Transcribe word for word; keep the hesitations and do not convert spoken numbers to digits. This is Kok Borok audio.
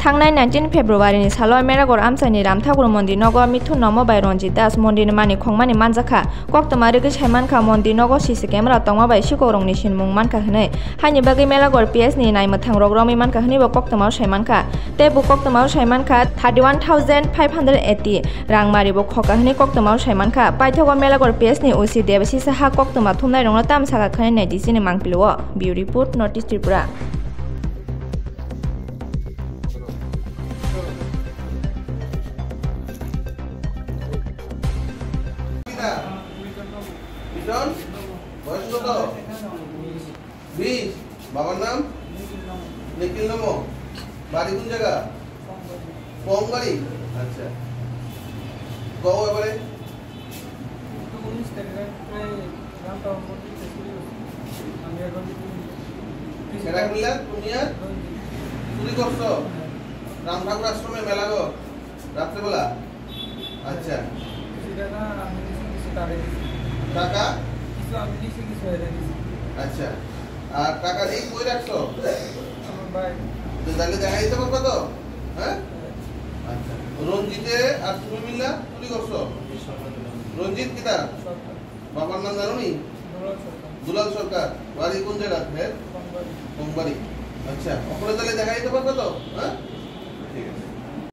Thangnai nineteen February ni salo Melagor amchaini Ramthakur Mondir nogo Mithun Nomo bai Ranjit Das mondir ni mani khongmani manjakha. Koktwma rwgwi saimankha, mondir nogo C C camera tongma bai sikhok rokni sinmung mankha hwnwi. Haini bagwi Melagor P S ni naimwthang rok romwi mankha hwnwi bo koktwmao saimankha. Tei bo koktwmao saimankha thirty one thousand five hundred eighty rang mari bo khoka hwnwi koktwmao saimankha. Paithago Melagor P S ni O C Debasisa ha koktwma thumnai rokno tamsaka khwnai nai D C ni mangpilio. Bureau Report, North East Tripura. Mission? বয়স কত? বিশ। বাবার নাম? নিখিল নম। বাড়ি কোন জায়গা? পংবাড়ি। আচ্ছা। কও এবারে। উনিশ তারিখে প্রায় রামটা মন্দির শেষ করে গেছে। আমি এখন সেরা মিলা, তুমি আর চুরি করছো? রাম ঠাকুর আশ্রমে মেলা গো, রাত্রেবেলা? আচ্ছা। কিছু টাকা আমি নিছি, কিছু তারে দিছি। টাকা? কিছু আমি নিছি, কিছু এরে দিছি। আচ্ছা। আর টাকা দিয়ে কই রাখছো? আমার ভাই। তো তাহলে দেখা দিতে পারবা তো? হ্যাঁ? আচ্ছা। রঞ্জিতে আর তুমি মিল্লা চুরি করছো? রঞ্জিত কিতা? সরকার। বাবার নাম জানো নি? দুলাল সরকার। দুলাল সরকার। বাড়ি কোন জায়গা? হ্যাঁ? কোম্পানি। কোম্পানি। আচ্ছা। ওখানে তাহলে দেখা দিতে পারবা তো? হ্যাঁ?